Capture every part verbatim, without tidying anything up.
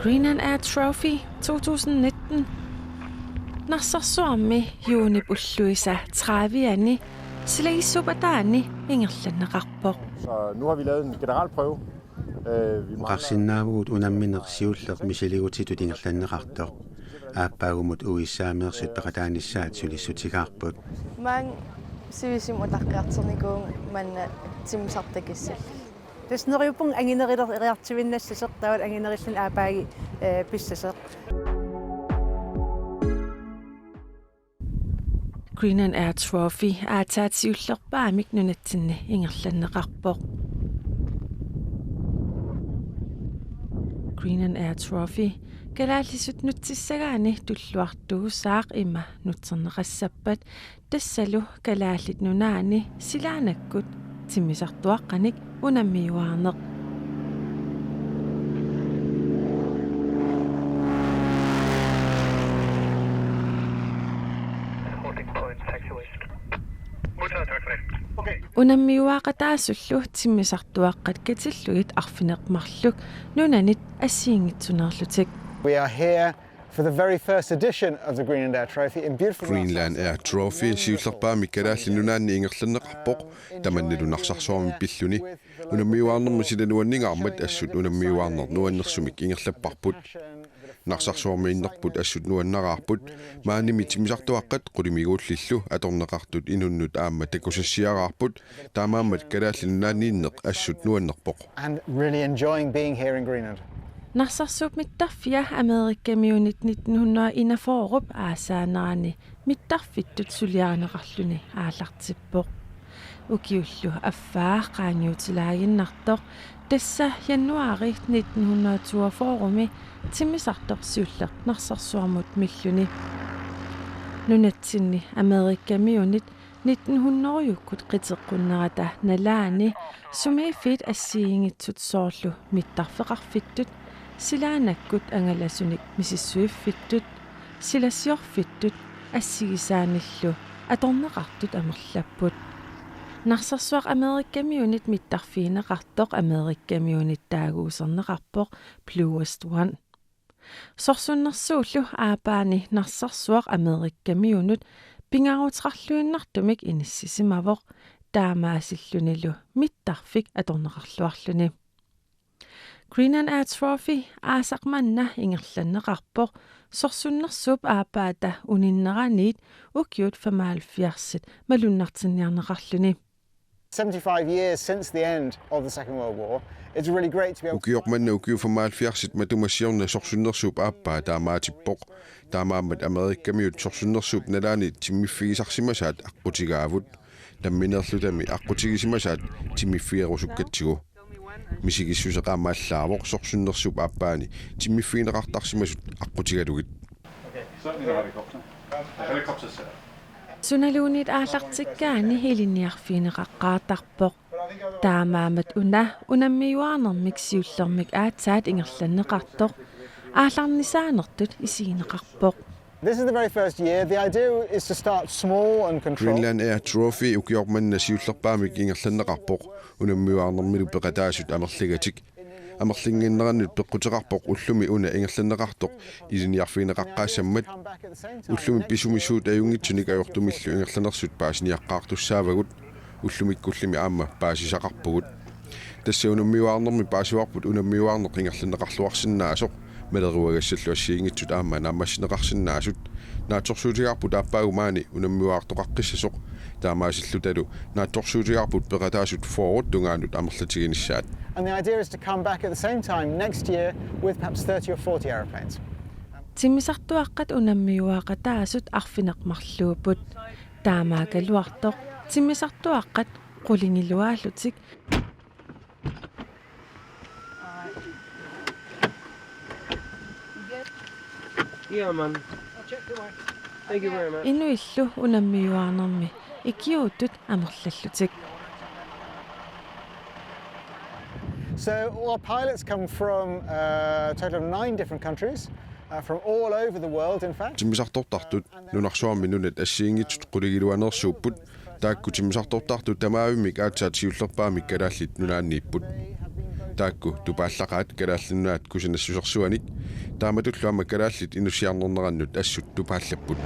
Greenland Air Trophy to tusind nitten. Narsarsuarmi juunip ulluisa tredive-ani silagissuup ataani ingerlanneqarpoq. Så nu har vi lavet en generalprøve. Øh, vi mangler Oqarsinnaavugut unammineq siulleq misiligutitut ingerlanneqartoq. Aappaagumut U S A-meersut peqataanissaat sulissutigaarput. Maanga sivisumik utaqqiartornikuuvunga manna timmisartoq takissallugu. Tassa neriuppunga angineruleriartuinnassasoq, taavalu anginerullugu aappaagu, eh, pissasoq. Greenland Air Trophy aatsaat siullerpaamik nunatsinni ingerlanneqarpoq. Greenland Air Trophy kalaallisut nutsissagaanni tulluartuusaaq ima nutserneqassappat, tassalu Kalaallit Nunaanni silaannakkut timmisartuaqqanik unammiuaarneq. Unammiuaaqataasullu timmisartuaqqat katillugit arfineq-marluk nunanit assigiinngitsuneerlutik. We are here for the very first edition of the Greenland Air Trophy in beautiful Greenland Air Trophy siullerpaamik Kalaallit Nunaanni ingerlanneqarpoq, tamannalu Narsarsuarmi pilluni. Unammiuaarnermi sila nuanningaarmat assut unammiuaarneq nuannersumik ingerlapparput. Narsarsuarmiinnerput assut nuannaraarput, maanimi timmisartuaqqat qulimiguullillu atorneqartut inunnut aamma takusassiaraarput, taamaammat Kalaallit Nunaanniinneq assut nuannerpoq. And really enjoying being here in Greenland. Narsarsuup mittarfia Amerikamiunit nitten hundrede enogfyrre-p aasaanerani mittarfittut suliarineqarluni aallartippoq. Ukiullu affaa qaangiutilaaginnartoq, tassa januaari nitten hundrede toogfyrre-mi timmisartoq siulleq Narsarsuarmut milluni. Nunatsinni Amerikamiunit nitten hundrede-ukkut qiteqqunnerata nalaani sumiiffiit assigiinngitsut soorlu mittarfeqarfittut, silaannakkut angalasunik misissuiffittut, silasiorfittut assigisaanillu atorneqartut amerlapput. Narsarsuaq Amerikamiunit mittarfigineqartoq Amerikamiunit taaguuserneqarpoq Bluest One. Sorsunnersuullu aappaani Narsarsuaq Amerikamiunut pingaaruteqarluinnartumik inissisimavoq, taamaasillunilu mittarfik atorneqarluarluni. Greenland Air Trophy aasaq manna ingerlanneqarpoq sorsunnersuup aappaata uninneraniit ukiut femoghalvfjerdsit malunnartinniarneqarluni. Seventy-five years since the end of the Second World War, it's really great to be able Ukioq manna ukiut femoghalvfjerdsit matuma siorna sorsunnersuup aappaa taamaatippoq. Taamaammat Amerikamiut sorsunnersuup nalaani timmiffigisarsimasaat aqqutigaavut. Nammineerlutami aqqutigisimasaat timmiffigerusukkatsigu. Misigissuseq aamma allaavoq sorsunnersuup aappaani timmiffigineqartarsimasut aqqutigalugit. Sunaluunniit aallartikkaanni ilinniarfigineqaqqaartarpoq. Taamaammat una unammiuaarnermik siullermik aatsaat ingerlanneqartoq aallarnisaanertut isigineqarpoq. This is the very first year. The idea is to start small and control. Greenland Air Trophy ukioq manna siullerpaamik ingerlanneqarpoq, unammiuaarnermilu peqataasut amerligatik. Amerlinnginnerannut peqquteqarpoq ullumi una ingerlanneqartoq ilinniarfigineqaqqaassammat. Ullumi pisumi suut ajunngitsunik ajortumillu ingerlanersut paasiniaqqaartussaavagut. Ullumikkullumi aamma paasisaqarpugut. Tassa unammiuaarnermi paasivarput unammiuaarneq ingerlanneqarluarsinnaasoq, maleruagassallu assigiinngitsut aamma naammassineqarsinnaasut. Naatsorsuutigaarput aappaagu maani unammiuaartoqaqqissasoq, taamaasillutalu naatsorsuutigaarput peqataasut fyrret tungaanut amerlatiginissaat. And the idea is to come back at the same time next year with perhaps thirty or forty aeroplanes. Timmisartuaqqat unammiuaaqataasut arfineq-marluupput. Taamaakkaluartoq timmisartuaqqat qulingiluaallutik. Yeah, man. Thank you very much. Inuillu unammiuaarnermi ikiuuttut amerlallutik. So our pilots come from, uh, a total of nine different countries, uh, from all over the world, in fact. Timmisartortartut nunarsuarmi nunat assigiinngitsut qulingiluaneersuupput, taakku timmisartortartut tamaavimmik aatsaat siullerpaamik Kalaallit Nunaanniipput. taakku tupaallaqaat Kalaallit Nunaat kusanassusersuanik, taamatullu aamma kalaallit inussiarnernerannut assut tupaallapput.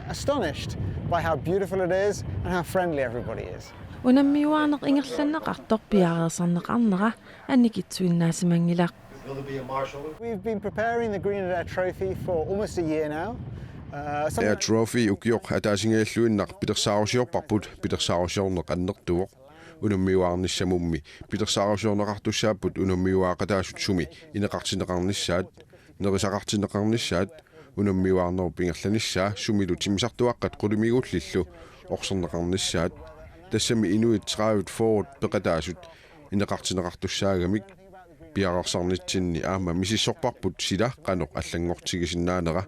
Astonished by how beautiful it is and how friendly everybody is. Unammiuaarneq ingerlanneqartoq piareersarneqarnera annikitsuinnaasimanngilaq. We've been preparing the Greenland Air Trophy for almost a year now. Uh, something Air Trophy ukioq ataasingajalluinnaq pilersaarusiorparput, pilersaarusiorneq annertuvoq. Unammiuaarnissamummi pilersaarusiorneqartussaapput unammiuaaqataasut sumi ineqartinneqarnissaat, nerisaqartinneqarnissaat, unammiuaarnerup ingerlanissaa sumilu timmisartuaqqat qulimiguullillu orserneqarnissaat. Tassami inuit tredive fyrre peqataasut ineqartinneqartussaagamik. Piareersarnitsinni aamma misissorparput sila qanoq allanngortigisinnaanera.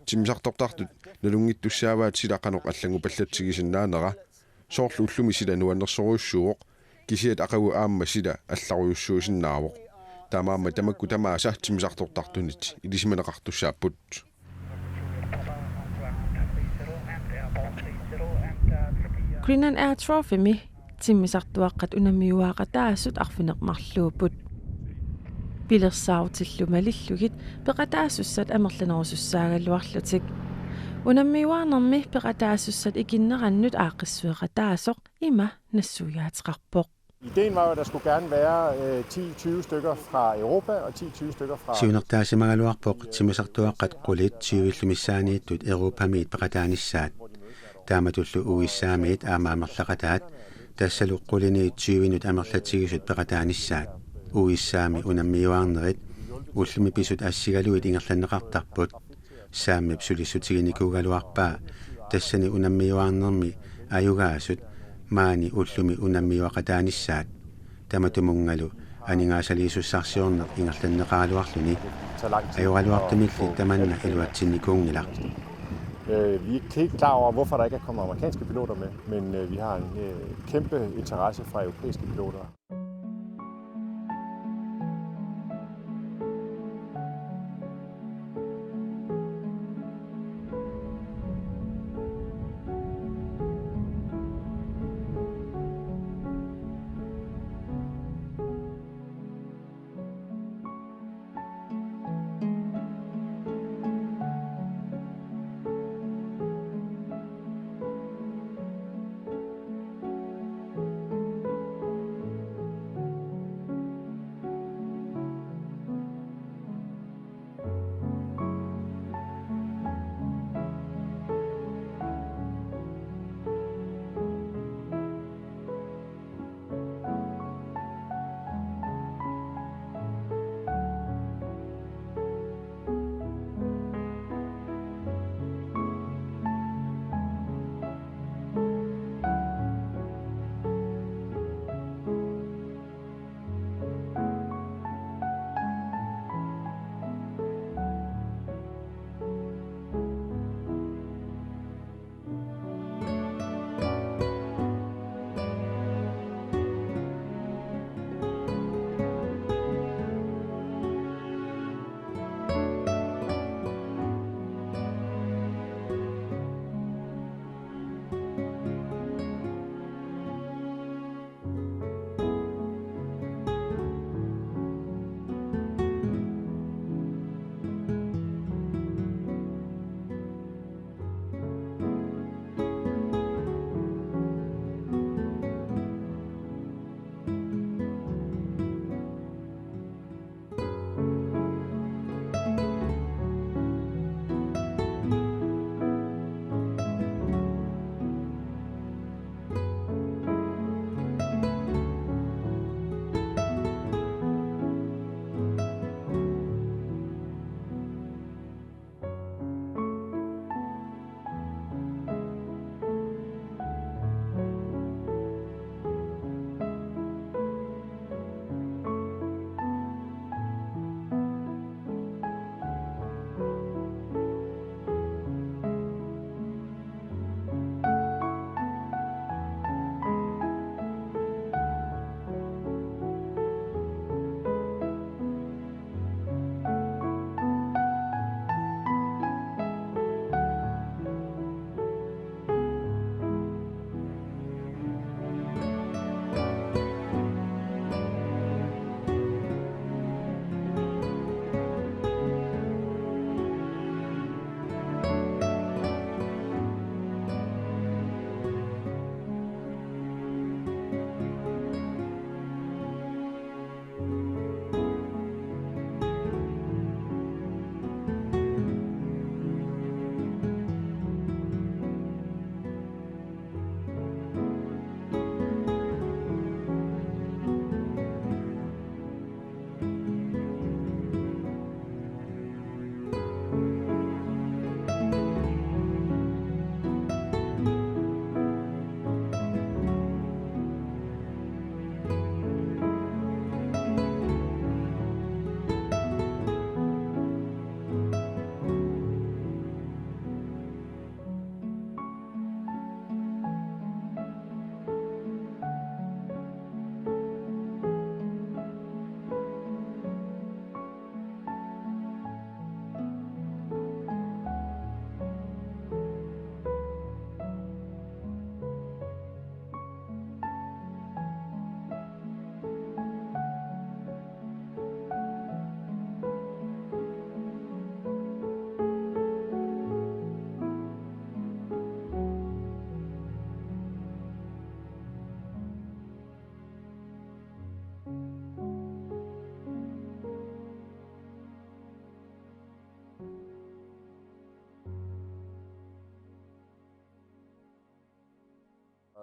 Timmisartortartut nalunngittussaavaat sila qanoq allanngupallatsigisinnaanera. Soorlu ullumi sila nuannersorujussuuvoq, kisiat aqagu aamma sila allarujussuusinnaavoq. Taamaammat tamakku tamaasa timmisartortartunit ilisimaneqartussaapput. Greenland Air Trophymi timmisartuaqqat unammiuaaqataasut arfineq-marluupput. Pilersaarutillu malillugit peqataasussat amerlanerusussaagaluarlutik. Unammiuaarnermi peqataasussat ikinnerannut aaqqissueqataasoq ima nassuiaateqarpoq. Ideen var jo, at der skulle gerne være øh, ti tyve stykker fra Europa og ti tyve stykker fra... Siunertaasimagaluarpoq timmisartuaqqat qulit tyvillu missaanniittut Europamiit peqataanissaat. Taamatullu U S A-miit aamma amerlaqataat, tassalu quliniit tyvinut amerlatigisut peqataanissaat. U S A-mi unammiuaarnerit ullumi pisut assigalugit ingerlanneqartarput. Saamip sulissutiginikuugaluarpaa, tassani unammiuaarnermi ajugaasut maani ullumi unammiuaqataanissaat. Tamatumunngalu aningaasaliisussarsiorneq ingerlanneqaraluarluni. Ajoraluartumilli tamanna iluatsinnikuunngilaq. Øh, vi er ikke helt klar over, hvorfor der ikke er kommet amerikanske piloter med, men øh, vi har en øh, kæmpe interesse fra europæiske piloter.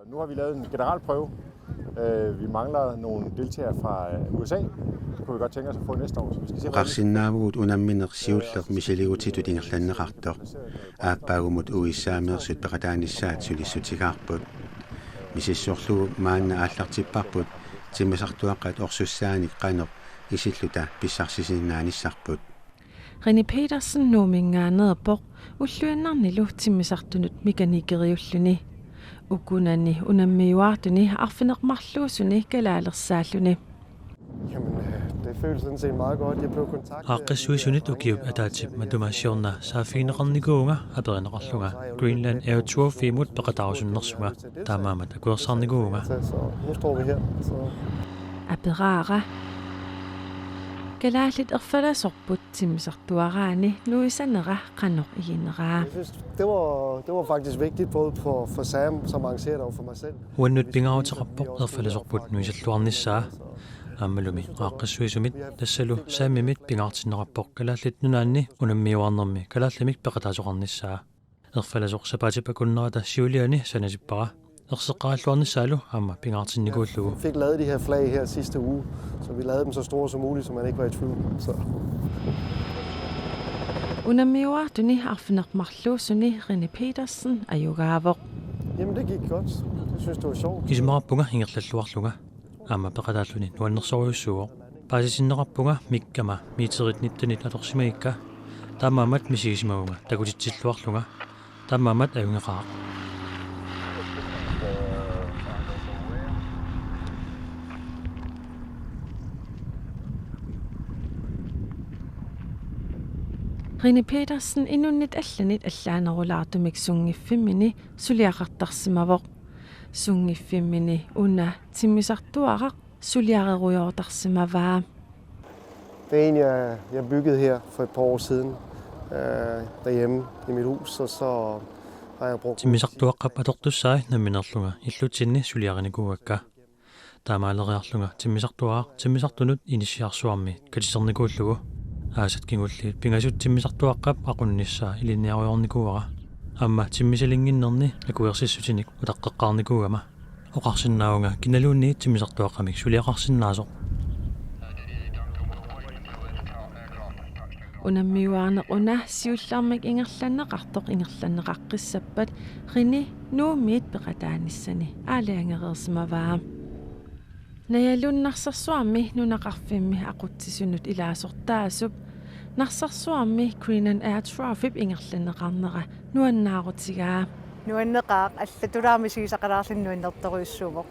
Nu har vi lavet en generalprøve. Øh, vi mangler nogle deltagere fra øh, U S A. Det kunne vi godt tænke os at få næste år, så vi skal se, hvad vi... Oqarsinnaavugut unammineq siulleq misiligutitut ingerlanneqartoq. Aappaagumut U S A-meersut peqataanissaat sulissutigaarput. Misissorlugu maanna aallartipparput timmisartuaqqat orsussaanik qanoq isilluta pissarsisinnaanissarput. René Petersen Nuumminngaanneerpoq ulluinnarnilu timmisartunut mekanikeriulluni. Ukunani unammiuaartuni arfineq-marluusuni kalaalersaalluni. Jamen, øh, det føles sådan set meget godt. Jeg blev kontaktet af Aaqqissuisunit ukiup ataatsip matuma siorna saaffigineqarnikuuvunga aperineqarlunga Greenland Air Trophy-mut peqataarusunnersunga, taamaammat akuersaarnikuuvunga. Så, så nu står vi her. Så Aperaara. Kalaallit erfalasorput timmisartuaraanni nuisanera qanoq igineraa. Jeg synes, det var, det var faktisk vigtigt både for, for Sam, som arrangerer det, og for mig selv. Uannut pingaaruteqarpoq erfalasorput nuisalluarnissaa. Aammalumi aaqqissuisumit tassalu Samimit pingaartinneqarpoq Kalaallit Nunaanni unammiuaarnermi kalaallimik peqataasoqarnissaa. Erfalasoq sapaatip akunnerata siuliani sanasippara. Erseqqaralluarnissaalu aamma pingaartinnikuullugu. Vi fik lavet de her flag her sidste uge, så vi lavede dem så store som muligt, så man ikke var i tvivl. Så. Unammiuaartuni arfineq-marluusuni René Petersen ajugaavoq. Jamen, det gik godt. Jeg synes, det var sjovt. Isumaqarpunga ingerlalluarlunga. Aamma peqataalluni nuannersorujussuuvoq. Paasitinneqarpunga mikkama meterit nittenit atorsimagikka. Taamaammat misigisimavunga takutitsilluarlunga. Taamaammat ajunngeqaaq. René Petersen inunnit allanit allaanerulaartumik sunngiffimmini suliaqartarsimavoq. Sunngiffimmini una timmisartuaraq suliarerujoortarsimavaa. Det er en, jeg, jeg byggede her for et par år siden, øh, derhjemme i mit hus, og så har jeg brugt... Timmisartuaqqap atortussai nammineerlunga illutsinni suliarinikuuakka. Taamaaleriarlunga timmisartuaraq timmisartunut inissiarsuarmi katiternikuullugu. Aasat kingulliit pingasut timmisartuaqqap aqunnissaa ilinniarujoornikuuara. Aamma timmisalinnginnerni akuersissutinik utaqqeqqaarnikuugama. Oqarsinnaavunga kinaluunniit timmisartuaqqamik suliaqarsinnaasoq. Unammiuaarneq una siullermik ingerlanneqartoq ingerlanneqaqqissappat René Nuummiit peqataanissani aalajangereersimavaa. Najalunnarsersuarmi nunaqarfimmi aqutsisunut ilaasortaasup Narsarsuarmi Greenland Air Trophyp ingerlanneqarnera nuannaarutigaa. Nuanneqaaq, allatulaarmi misigisaqalaarluni nuannertorujussuuvoq.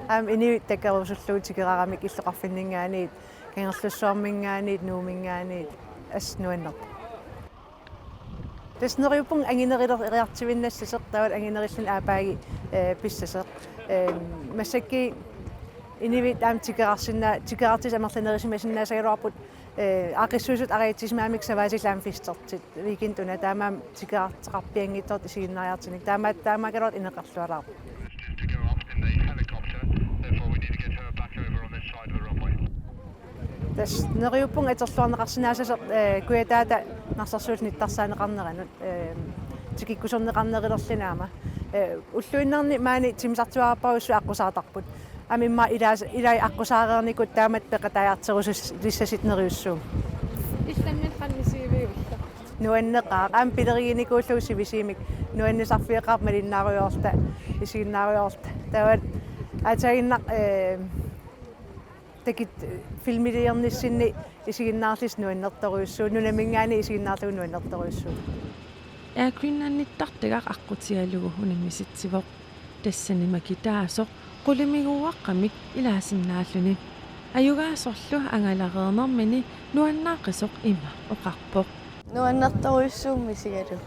Aamma inuit takorusullugu tikeraramik illoqarfinninngaanniit, Kangerlussuarminngaanniit, Nuumminngaanniit, assut nuannerpoq. Tassa neriuppunga anginereriartuinnassasoq, taava anginerilluni aappaagu, eh, pissasoq. Eh, massakkut inuit aamma tikerarsinnaa-, tikeraartut amerlanerisimasinnaasagaluarput, eh, aaqqissuisut arajutsisimamik savaatillit aamma festertit weekendit una, taamaammat tikeraarteqarpianngitsoortut isiginnaariartunik. Taama-, taamaakkaluartoq ineqarlualaarpoq. Tassa neriuppunga atorluarneqarsinnaassasoq, eh, Kujataata Narsarsuullu nittarsaaneqarneranut, eh, tikikkuserneqarnerulerluni aamma. Eh, ulluinnarni maani timmisartuarparujussuit aqqusaartarput. Aamma immaqa ilaas-, ilai aqqusaareernikut taamatut peqataajartorusussasut neriussuugut. Ilannut qanoq isigiviuk? Nuanneqaaq. Aamma pileriginikuullugu sivisuumik nuannisarfigeqaarput malinnaarujoorluta, isiginnaarujoorluta. Taava aatsaannguaq, eh, takut filmiliornissinni isiginnaarlusi nuannertorujussuuvoq, nunaminngaanniit isiginnaarlugu nuannertorujussuuvoq. Air Greenlandittartagaq aqqutigalugu unammisitsivoq. Tassani makitaasoq qulimiguuaqqamik ilaasinnaalluni. Ajugaasorlu angalareernermini nuannaaqisoq ima oqarpoq. Nuannertorujussuuvoq misigalugu.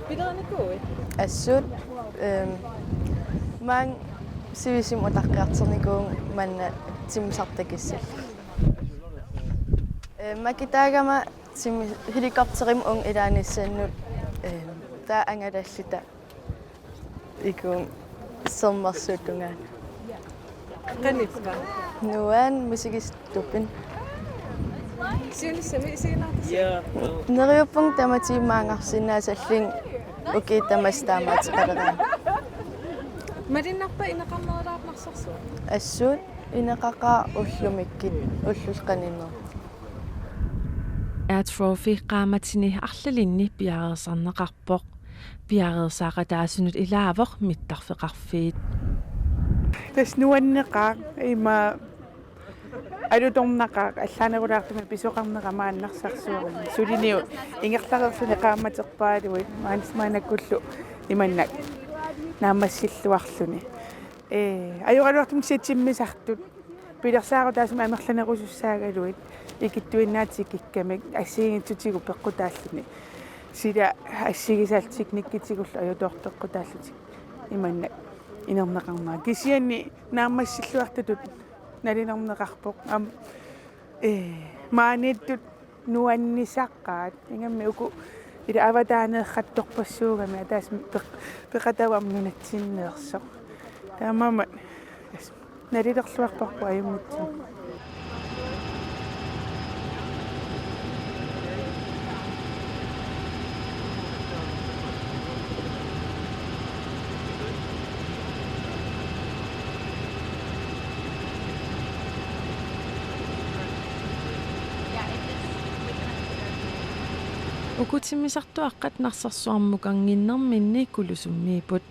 Pilerinikuuit? Assut, ehm, maanga sivisuumik utaqqiartornikuuvunga manna timmisartoq takissallugu. Ehm, makitaagama timmi-, helikopterimik uunga ilaanissannut, ehm, taava angalalluta. Ikuun sermersuup tungaanut. Qanippa? Nuann, musikkittuppin. Siunissami isiginnaartasi? Neriuppunga tamatigut maanngarsinnaasallunga ukiut tamassi taamaateqaleraanni. Malinnarpa ineqarnerulaarpit Narsarsuaq? Assut ineqaqaaq ullumikkut, ullut qaninneq. Air Trophy qaammatini arlalinni piareersarneqarpoq. Piareersaaqataasunut ilaavoq mittarfeqarfiit. Tassa nuanneqaaq ima alutornaqaaq allaanerulaartumik pisoqarnera maani Narsarsuarmi. Suliniut ingerlareerluni qaammaterpaaluit maans-, maannakkullu imannak naammassilluarluni. Ee, ajoraluartumik kisianni timmisartut pilersaarutaasumik amerlanerusussaagaluit ikittuinnaat tikikkamik assigiinngitsutigut peqqutaalluni. Sila assigisaallu teknikkitigullu ajutoortoq peqqutaallutik imannak inerneqarnera. Kisianni naammassilluartutut nalilerneqarpoq. Aamma, ee, maaniittut nuannisaqaat. Ingammik uku ila avataaneerrattorpassuugami ataaseq peq-, peqataavoq aamma nunatsinneersoq. Taamaammat nalilerluarparput ajunngitsunik. Uku timmisartuaqqat Narsarsuarmukarninnerminni Kulusummiipput.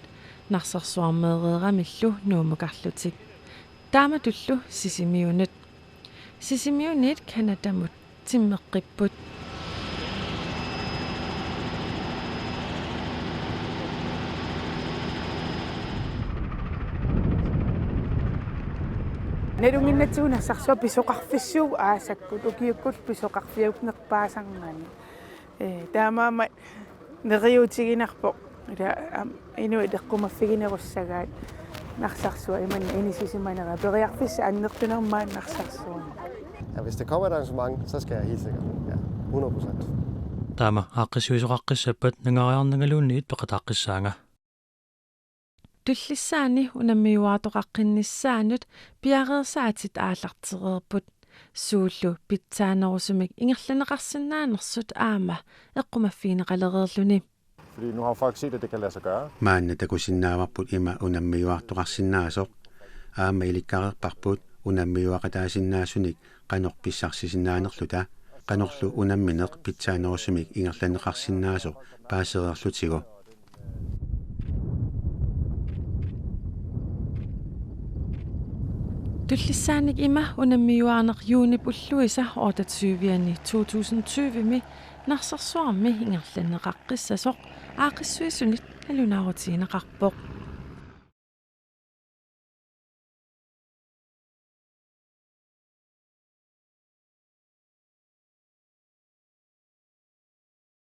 Narsarsuarmeereeramillu Nuummukarlutik. Taamatullu Sisimiunut. Sisimiuniit Canadamut timmeqqipput. Nalunnginnatsigu Narsarsuaq pisoqarfissuuvoq aasakkut, ukiukkullu pisoqarfiunerpaasarnani. Ee, taamaammat neriuutiginarpoq. Ila, aamma, inuit eqqumaffiginerussagaat Narsarsuaq imannak inissisimanera. Periarfissaq annertunermik Narsarsuaq. Ja, hvis det kommer et arrangement, så skal jeg helt sikkert. Ja, hundrede procent. Taama aaqqissuisoqaqqissappat nangaariarnangaluunniit peqataaqqissaanga. Tullissaani unammiuaartoqaqqinnissaanut piareersaatit aallartereerput. Suullu pitsaanerusumik ingerlanneqarsinnaanersut aamma eqqumaffigineqalereerluni. Fordi nu har folk set, at det kan lade sig gøre. Maanna takusinnaavarput ima unammiuaartoqarsinnaasoq. Aamma ilikkareerparput unammiuaqataasinnaasunik qanoq pissarsisinnaanerluta, qanorlu unammineq pitsaanerusumik ingerlanneqarsinnaasoq paasereerlutigu. Tullissaanik ima unammiuaarneq juunip ulluisa otteogtyve-ani to tusind tyve-mi Narsarsuarmi ingerlanneqaqqissasoq aaqqissuisunit nalunaarutigineqarpoq.